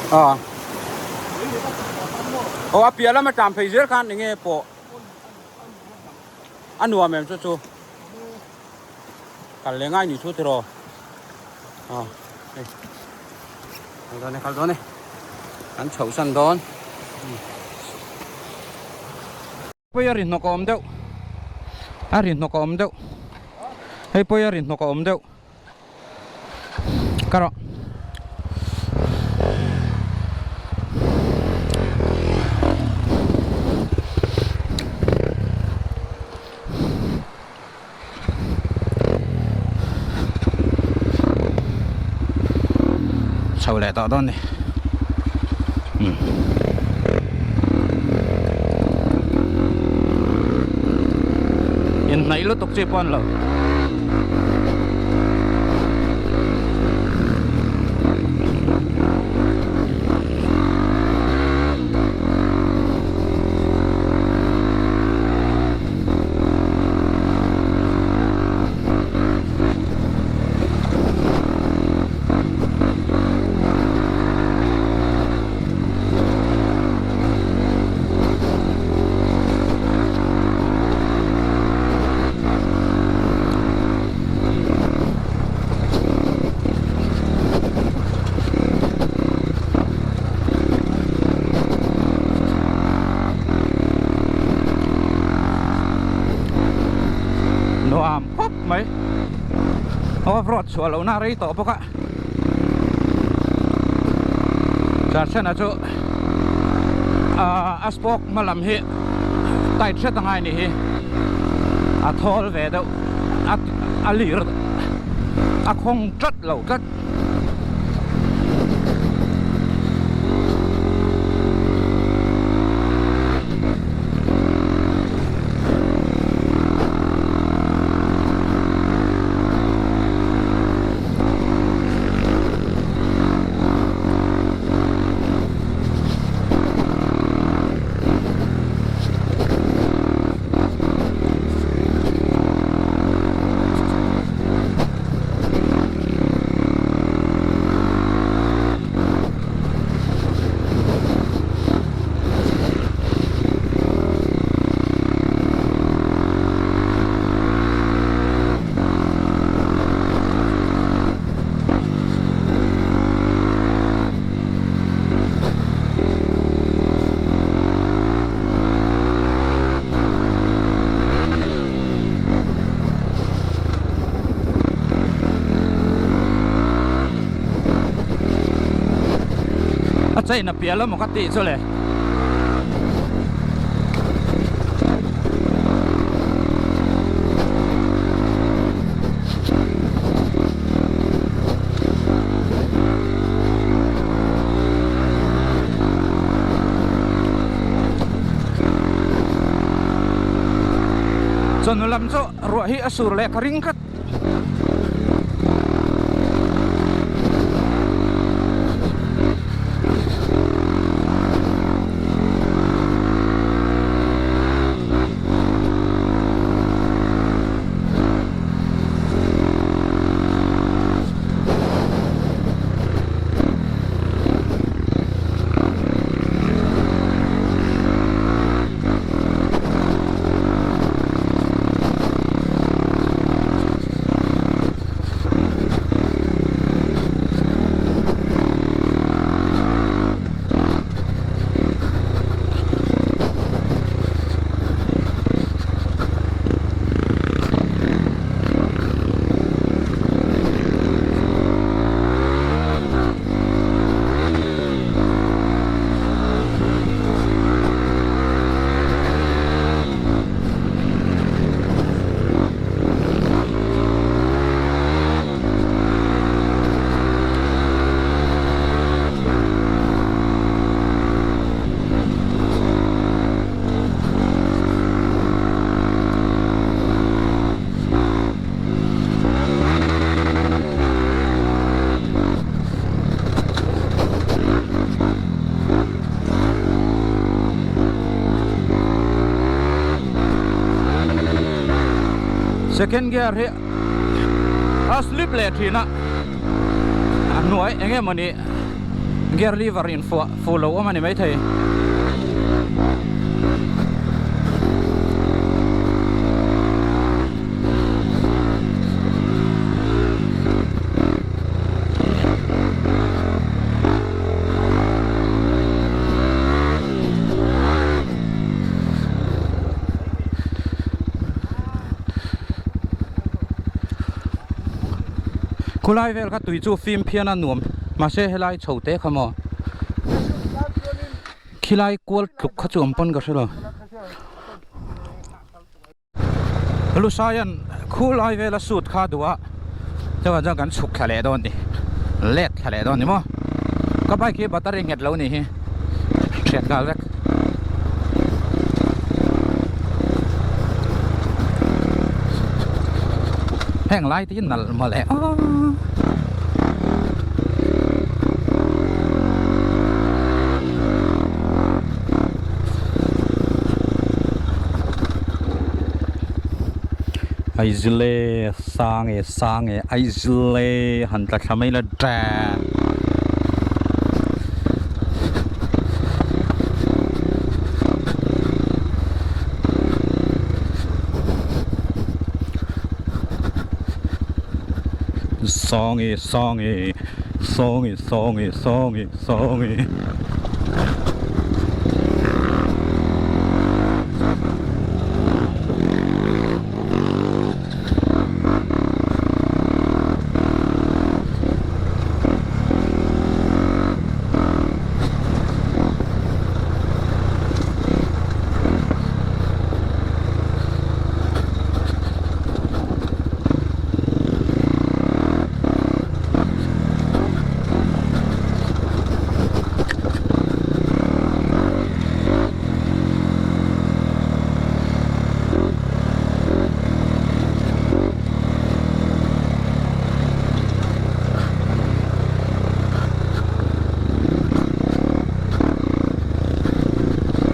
A. Aw a piah lama tlan phei zel khan enge pawh a nuam em chu chu kal leh ngai ni chu tiraw a hei kal dawn e kal dawn e kan chhoh san dawn. Pawia ri hnawk a awm deuh a ri hnawk a awm deuh hei pawia ri hnawk a awm deuh ka rawh chho leh tawh dawn ni umm inhnaih lutuk chi pawh a ni lo. Nuam khawp mai off road chhuah lohna a rei tawh bawk a Charchhana chu a spoke hma lam hi tight hret angai ni hi a thawl ve deuh a lir a khawng tlat lo tlat. A chain a piah lam aw ka tih chu le. Chawhnu lam chu ruah hi a sur leh ka ring tlat. Second gear hi a slip leh thin a a hnuai eng nge mawni. Gear lever in fuah fuh lo awm a ni maithei. Khulai vel kha tui chu fim phian a nuam mahse helai chho te kha maw khilai kual tluk kha chu awm pawn ka hre lo Lusaian khulai vela suit kha duh a chuan chuan kan chhuk thla leh dawn ni let thla leh dawn ni maw ka bike hi battery nghet lo ni hi hriat nghal vek. Heng lai te hi nalh mawle aw. Aizile sang e sang e aizile han tla thla mai la ṭan. Sang e sang e sang e sang e sang e sang e.